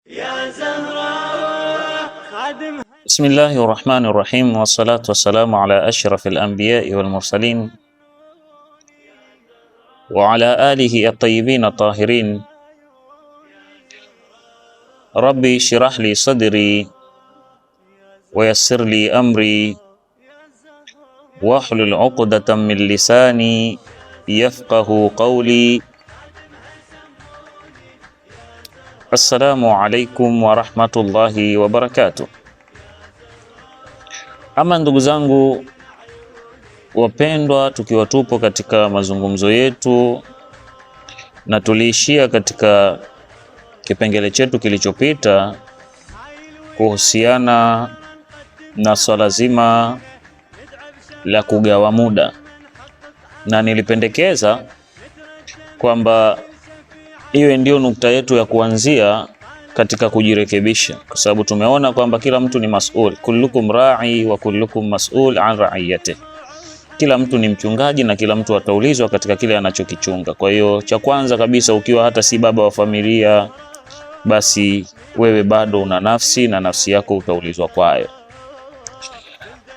يا زهرة خادم. بسم الله الرحمن الرحيم والصلاة والسلام على أشرف الأنبياء والمرسلين وعلى آله الطيبين الطاهرين. ربي اشرح لي صدري ويسر لي أمري واحلل عقدة من لساني يفقه قولي. Assalamu alaikum warahmatullahi wabarakatuh. Ama ndugu zangu wapendwa, tukiwa tupo katika mazungumzo yetu na tuliishia katika kipengele chetu kilichopita kuhusiana na swala zima la kugawa muda, na nilipendekeza kwamba iwe ndio nukta yetu ya kuanzia katika kujirekebisha, kwa sababu tumeona kwamba kila mtu ni mas'ul, kullukum ra'i wa kullukum mas'ul an ra'iyatihi, kila mtu ni mchungaji na kila mtu ataulizwa katika kile anachokichunga. Kwa hiyo cha kwanza kabisa, ukiwa hata si baba wa familia, basi wewe bado una nafsi na nafsi yako utaulizwa kwayo.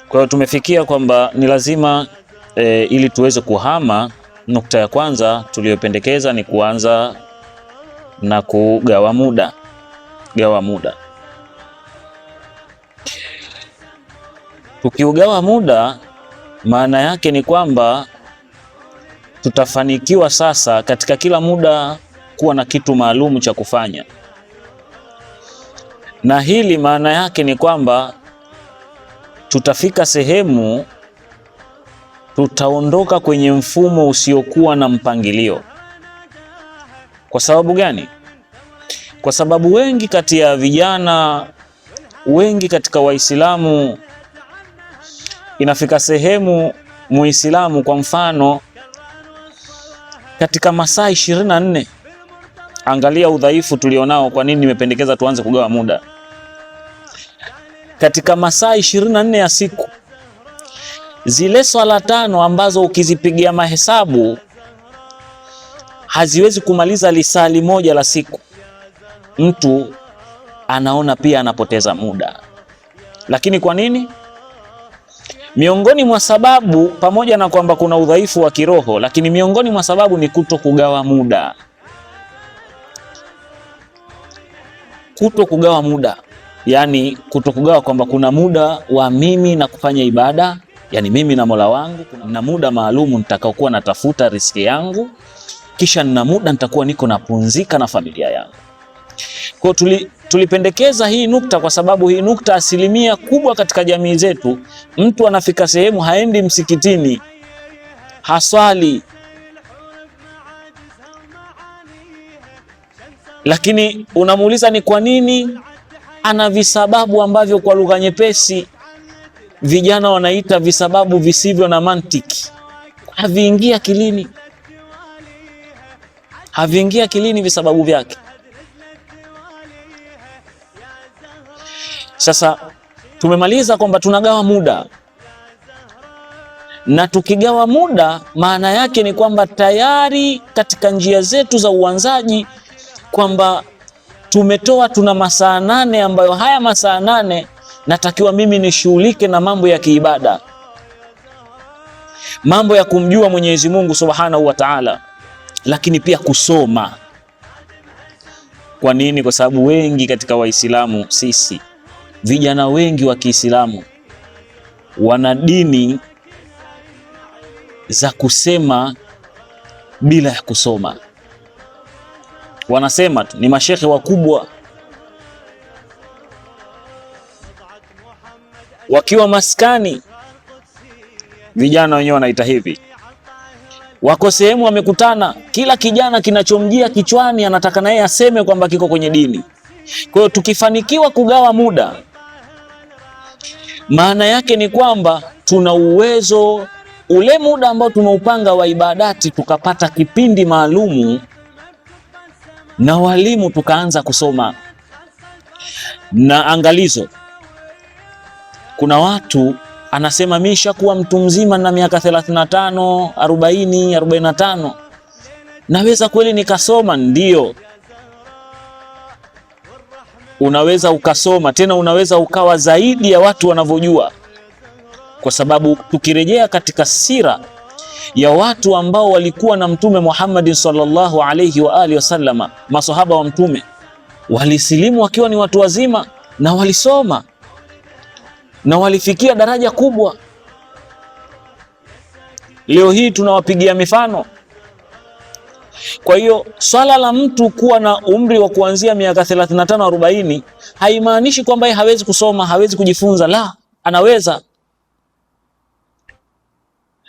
Kwa hiyo tumefikia kwamba ni lazima ili tuweze kuhama, nukta ya kwanza tuliyopendekeza ni kuanza na kugawa muda. Gawa muda. Tukiugawa muda, maana yake ni kwamba tutafanikiwa sasa katika kila muda kuwa na kitu maalum cha kufanya, na hili maana yake ni kwamba tutafika sehemu tutaondoka kwenye mfumo usiokuwa na mpangilio. Kwa sababu gani? Kwa sababu wengi kati ya vijana, wengi katika Waislamu, inafika sehemu Muislamu kwa mfano, katika masaa 24, angalia udhaifu tulionao. Kwa nini nimependekeza tuanze kugawa muda? Katika masaa 24 ya siku, zile swala tano ambazo ukizipigia mahesabu haziwezi kumaliza lisali moja la siku, mtu anaona pia anapoteza muda. Lakini kwa nini? Miongoni mwa sababu, pamoja na kwamba kuna udhaifu wa kiroho, lakini miongoni mwa sababu ni kuto kugawa muda. Kuto kugawa muda, yani kuto kugawa kwamba kuna muda wa mimi na kufanya ibada, yani mimi na Mola wangu, kuna muda maalumu nitakaokuwa natafuta riziki yangu, kisha nina muda nitakuwa niko napumzika na familia yangu. Kwa tulipendekeza hii nukta kwa sababu hii nukta asilimia kubwa katika jamii zetu, mtu anafika sehemu haendi msikitini, haswali, lakini unamuuliza ni kwa nini, ana visababu ambavyo kwa lugha nyepesi vijana wanaita visababu visivyo na mantiki, haviingia akilini, haviingia akilini visababu vyake. Sasa tumemaliza kwamba tunagawa muda, na tukigawa muda maana yake ni kwamba tayari katika njia zetu za uanzaji kwamba tumetoa, tuna masaa 8 ambayo haya masaa 8 natakiwa mimi nishughulike na mambo ya kiibada, mambo ya kumjua Mwenyezi Mungu Subhanahu wa Ta'ala, lakini pia kusoma. Kwa nini? Kwa sababu wengi katika Waislamu sisi vijana wengi wa Kiislamu wana dini za kusema bila ya kusoma. Wanasema tu, ni mashehe wakubwa wakiwa maskani, vijana wenyewe wanaita hivi, wako sehemu wamekutana, kila kijana kinachomjia kichwani anataka na yeye aseme kwamba kiko kwenye dini. Kwa hiyo tukifanikiwa kugawa muda, maana yake ni kwamba tuna uwezo ule muda ambao tumeupanga wa ibadati, tukapata kipindi maalumu na walimu tukaanza kusoma. Na angalizo, kuna watu anasema mimi nishakuwa mtu mzima na miaka 35, 40, 45, naweza kweli nikasoma? Ndio. Unaweza ukasoma tena, unaweza ukawa zaidi ya watu wanavyojua, kwa sababu tukirejea katika sira ya watu ambao walikuwa na Mtume Muhammad sallallahu alayhi wa alihi wasallama, masahaba wa Mtume walisilimu wakiwa ni watu wazima na walisoma na walifikia daraja kubwa. Leo hii tunawapigia mifano. Kwa hiyo swala la mtu kuwa na umri wa kuanzia miaka 35 40 haimaanishi kwamba yeye hawezi kusoma, hawezi kujifunza. La, anaweza.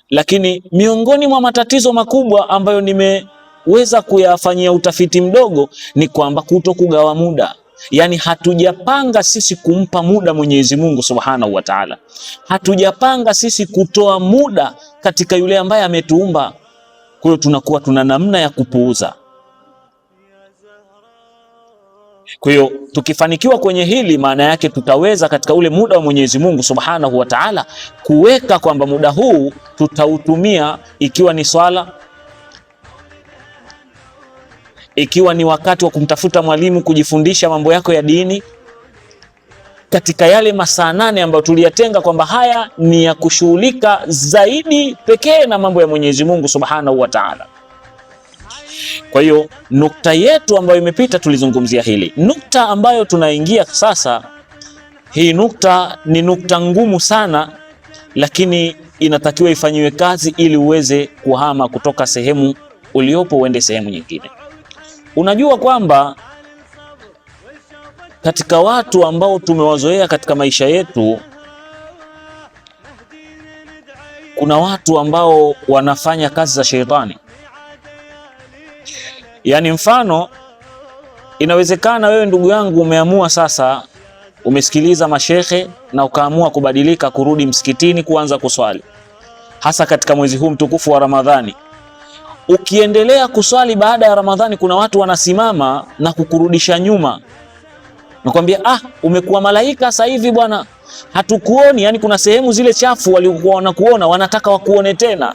Lakini miongoni mwa matatizo makubwa ambayo nimeweza kuyafanyia utafiti mdogo ni kwamba kuto kugawa muda. Yaani hatujapanga sisi kumpa muda Mwenyezi Mungu Subhanahu wa Ta'ala. Hatujapanga sisi kutoa muda katika yule ambaye ametuumba. Kwa hiyo tunakuwa tuna namna ya kupuuza. Kwa hiyo tukifanikiwa kwenye hili, maana yake tutaweza katika ule muda wa Mwenyezi Mungu Subhanahu wa Ta'ala kuweka kwamba muda huu tutautumia, ikiwa ni swala, ikiwa ni wakati wa kumtafuta mwalimu kujifundisha mambo yako ya dini, katika yale masaa 8 ambayo tuliyatenga kwamba haya ni ya kushughulika zaidi pekee na mambo ya Mwenyezi Mungu Subhanahu wa Ta'ala. Kwa hiyo nukta yetu ambayo imepita tulizungumzia hili. Nukta ambayo tunaingia sasa, hii nukta ni nukta ngumu sana, lakini inatakiwa ifanyiwe kazi ili uweze kuhama kutoka sehemu uliopo uende sehemu nyingine. Unajua kwamba katika watu ambao tumewazoea katika maisha yetu, kuna watu ambao wanafanya kazi za sheitani. Yaani mfano, inawezekana wewe ndugu yangu umeamua sasa, umesikiliza mashehe na ukaamua kubadilika, kurudi msikitini kuanza kuswali, hasa katika mwezi huu mtukufu wa Ramadhani. Ukiendelea kuswali baada ya Ramadhani, kuna watu wanasimama na kukurudisha nyuma, nakwambia, ah, umekuwa malaika sasa hivi bwana, hatukuoni. Yani kuna sehemu zile chafu walikuwa wanakuona, wanataka wakuone tena.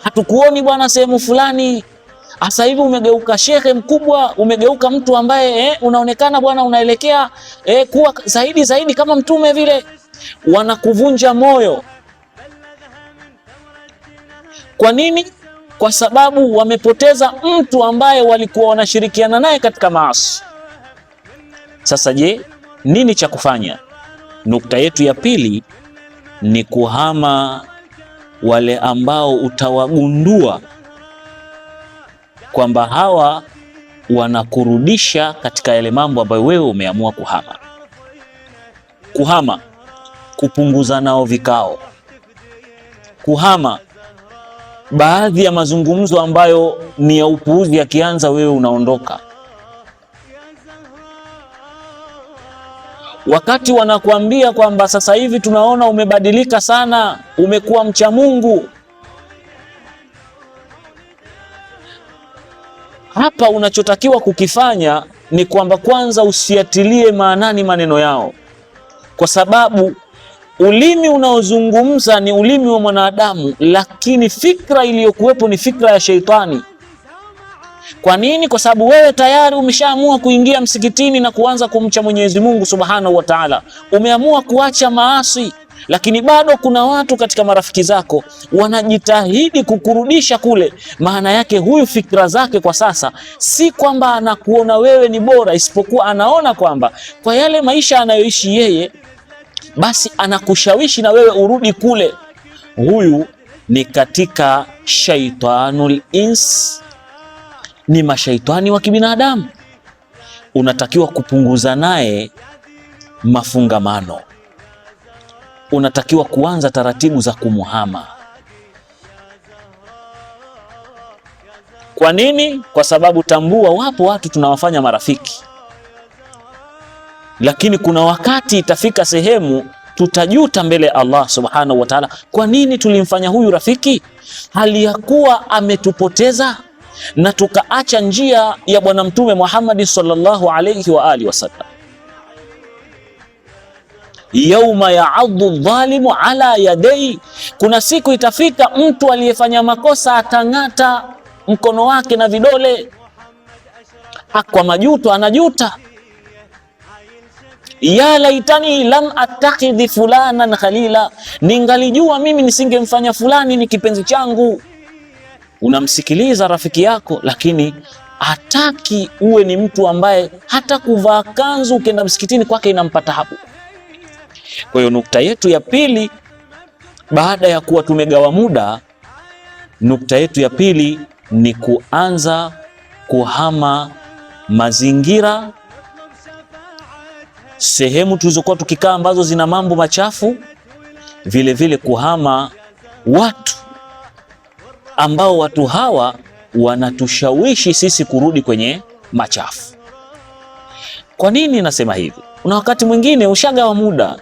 Hatukuoni bwana sehemu fulani, sasa hivi umegeuka shehe mkubwa, umegeuka mtu ambaye unaonekana bwana unaelekea kuwa zaidi zaidi kama mtume vile. Wanakuvunja moyo. Kwa nini? Kwa sababu wamepoteza mtu ambaye walikuwa wanashirikiana naye katika maasi. Sasa je, nini cha kufanya? Nukta yetu ya pili ni kuhama wale ambao utawagundua kwamba hawa wanakurudisha katika yale mambo ambayo wewe umeamua kuhama. Kuhama, kupunguza nao vikao, kuhama baadhi ya mazungumzo ambayo ni ya upuuzi, yakianza wewe unaondoka. Wakati wanakuambia kwamba sasa hivi tunaona umebadilika sana, umekuwa mcha Mungu, hapa unachotakiwa kukifanya ni kwamba kwanza usiatilie maanani maneno yao, kwa sababu ulimi unaozungumza ni ulimi wa mwanadamu, lakini fikra iliyokuwepo ni fikra ya sheitani. Kwa nini? Kwa sababu wewe tayari umeshaamua kuingia msikitini na kuanza kumcha Mwenyezi Mungu Subhanahu wa Ta'ala, umeamua kuacha maasi, lakini bado kuna watu katika marafiki zako wanajitahidi kukurudisha kule. Maana yake huyu fikra zake kwa sasa si kwamba anakuona wewe ni bora, isipokuwa anaona kwamba kwa yale maisha anayoishi yeye, basi anakushawishi na wewe urudi kule. Huyu ni katika shaitanul ins, ni mashaitani wa kibinadamu. Unatakiwa kupunguza naye mafungamano, unatakiwa kuanza taratibu za kumuhama. Kwa nini? Kwa sababu tambua, wapo watu tunawafanya marafiki, lakini kuna wakati itafika sehemu tutajuta mbele ya Allah subhanahu wa ta'ala, kwa nini tulimfanya huyu rafiki hali ya kuwa ametupoteza na tukaacha njia ya Bwana Mtume Muhammad sallallahu alayhi wa alihi wasallam. Yauma yaadhu dhalimu ala yadai, kuna siku itafika mtu aliyefanya makosa atang'ata mkono wake na vidole kwa majuto, anajuta. Ya laitani lam attakhidhi fulanan khalila, ningalijua mimi nisingemfanya fulani ni kipenzi changu. Unamsikiliza rafiki yako, lakini hataki uwe ni mtu ambaye hata kuvaa kanzu ukienda msikitini kwake inampa taabu. Kwa hiyo nukta yetu ya pili, baada ya kuwa tumegawa muda, nukta yetu ya pili ni kuanza kuhama mazingira, sehemu tulizokuwa tukikaa ambazo zina mambo machafu, vile vile kuhama watu ambao watu hawa wanatushawishi sisi kurudi kwenye machafu. Kwa nini nasema hivi? Kuna wakati mwingine ushagawa muda,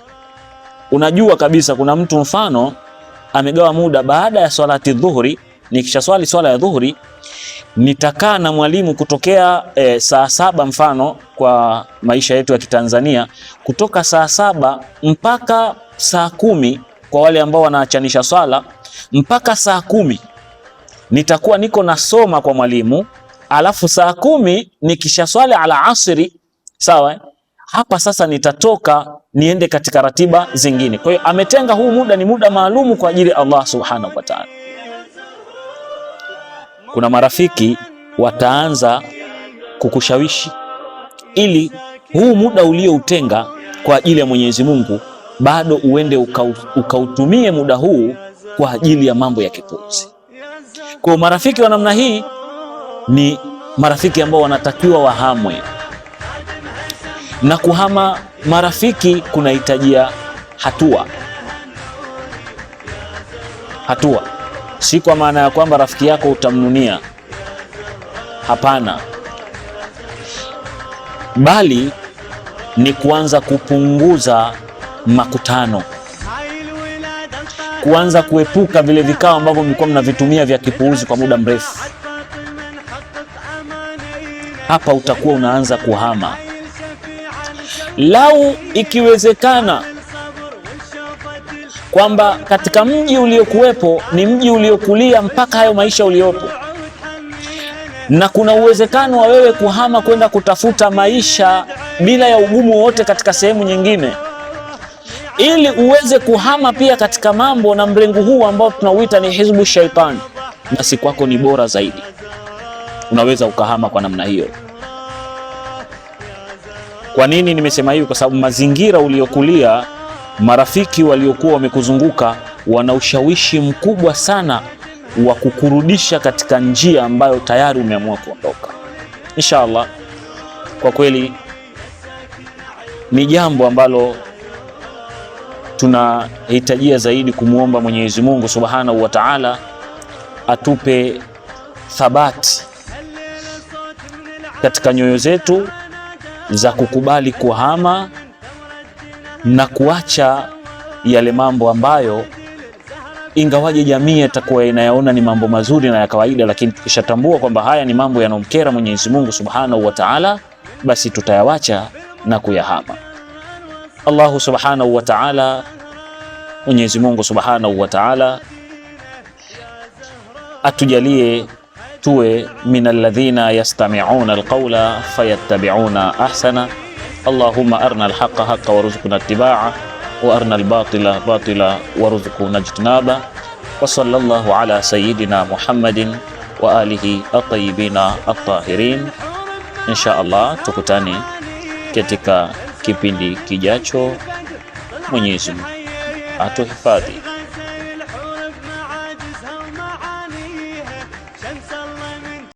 unajua kabisa kuna mtu mfano amegawa muda, baada ya swalati dhuhuri, nikishaswali swala ya dhuhuri nitakaa na mwalimu kutokea saa 7 mfano kwa maisha yetu ya Kitanzania, kutoka saa 7 mpaka saa 10 kwa wale ambao wanaachanisha swala, mpaka saa 10 nitakuwa niko nasoma kwa mwalimu, alafu saa 10 nikishaswali ala asri, sawa, hapa sasa nitatoka niende katika ratiba zingine. Kwa hiyo ametenga huu muda ni muda maalumu kwa ajili ya Allah subhanahu wa ta'ala. Kuna marafiki wataanza kukushawishi ili huu muda ulioutenga kwa ajili ya Mwenyezi Mungu bado uende ukautumie muda huu kwa ajili ya mambo ya kipuuzi. Kwa marafiki wa namna hii ni marafiki ambao wanatakiwa wahamwe, na kuhama marafiki kunahitajia hatua. Hatua si kwa maana ya kwamba rafiki yako utamnunia, hapana, bali ni kuanza kupunguza makutano, kuanza kuepuka vile vikao ambavyo mlikuwa mnavitumia vya kipuuzi kwa muda mrefu. Hapa utakuwa unaanza kuhama. Lau ikiwezekana kwamba katika mji uliokuwepo ni mji uliokulia mpaka hayo maisha uliopo, na kuna uwezekano wa wewe kuhama kwenda kutafuta maisha bila ya ugumu wowote katika sehemu nyingine, ili uweze kuhama pia katika mambo na mrengo huu ambao tunauita ni hizbu shaitani, basi kwako ni bora zaidi. Unaweza ukahama kwa namna hiyo. Kwa nini nimesema hivi? Kwa sababu mazingira uliokulia, marafiki waliokuwa wamekuzunguka wana ushawishi mkubwa sana wa kukurudisha katika njia ambayo tayari umeamua kuondoka. Inshallah, kwa kweli ni jambo ambalo tunahitajia zaidi kumwomba Mwenyezi Mungu Subhanahu wa Ta'ala atupe thabati katika nyoyo zetu za kukubali kuhama na kuacha yale mambo ambayo ingawaje jamii itakuwa inayaona ni mambo mazuri na ya kawaida, lakini tukishatambua kwamba haya ni mambo yanomkera Mwenyezi Mungu Subhanahu wa Ta'ala, basi tutayawacha na kuyahama. Allahu Subhanahu wa Ta'ala, Mwenyezi Mungu Subhanahu wa Ta'ala atujalie tuwe minalladhina yastami'una alqawla fayattabi'una ahsana. Allahumma arna alhaqqa haqqa warzuqna ittiba'a wa arna albatila batila warzuqna ijtinaba wa sallallahu ala sayyidina Muhammadin wa alihi at-tayyibina at-tahirin. Insha Allah tukutane katika kipindi kijacho. Mwenyezi Mungu atuhifadhi.